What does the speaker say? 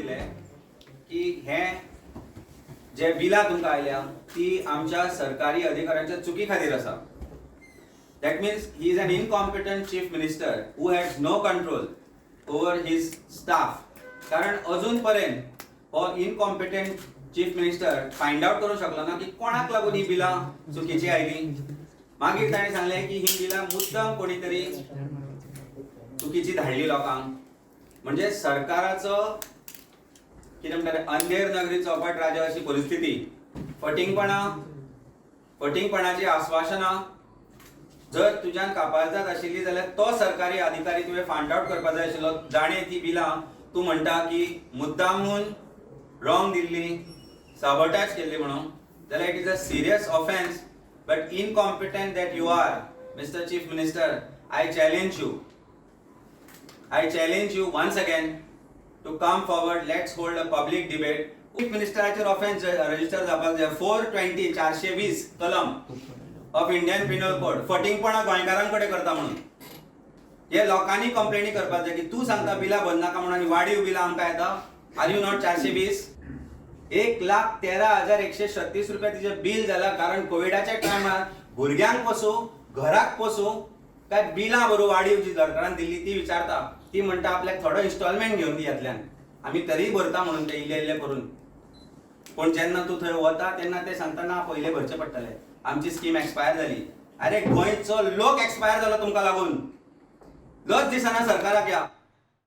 दिले की हे जे बिलां तुमकां आयल्या ती आमच्या सरकारी अधिकाऱ्यांच्या चुकी खातीर आसा. That means he is an incompetent chief minister who has no control over his staff. कारण अजून पर्यंत हो incompetent chief minister find out करूंक शकलो ना की कोणाक लागून ही बिलां चुकीची आयली. मागीर ताणें सांगलें की ही बिलां मुद्दम कोणी तरी चुकीची धाडली लोकांक. म्हणजे सरकाराचो कितें म्हणटा, अंधेर नगरी चौपट राजा अशी परिस्थिती. फटींगपणां, फटींगपणाची आश्वासनां. जर तुज्यान कापाजदाद आशिल्ली जाल्यार तो सरकारी अधिकारी तुवें फायंड आवट करपाक जाय आशिल्लो, जाणें ती बिलां तूं म्हणटा की मुद्दामून रॉंग दिल्ली, साबोटाज केल्ली म्हणून जाल्यार it is a serious offence. But incompetent that you are, Mister Chief Minister, I challenge you, I challenge you once again to come forward. Let's hold a public debate. Chief मिनिस्टराचेर offence register जावपाक जाय, 420, 420 कलम of Indian penal code, फटींगपणा गोंयकारां कडेन करता म्हणून. हे लोकांनी कंप्लेनी करपाक जाय की तूं सांगता बिलां भरनाका म्हणून आनी वाडीव बिलां आमकां येता. Are you not 420? 1,13,136 रुपया तिचें बील जाला, कारण कोविडाच्या टायमार भुरग्यांक पोसूं, घराक पोसूं काय बिलां भरू वाडीव जी सरकारान दिल्ली ती विचारता. ती म्हणटा, आपल्याक थोडो इन्स्टॉलमेंट घेवन दी, ह्यातल्यान आमी तरीय भरता म्हणून ते इल्ले इल्ले करून. पूण जेन्ना तूं थंय वता तेन्ना ते सांगता, ना, पयले भरचे पडटले, आमची स्कीम एक्सपायर जाली. अरे, गोंयचो लोक एक्सपायर जालो तुमकां लागून. लज दिसना सरकाराक ह्या?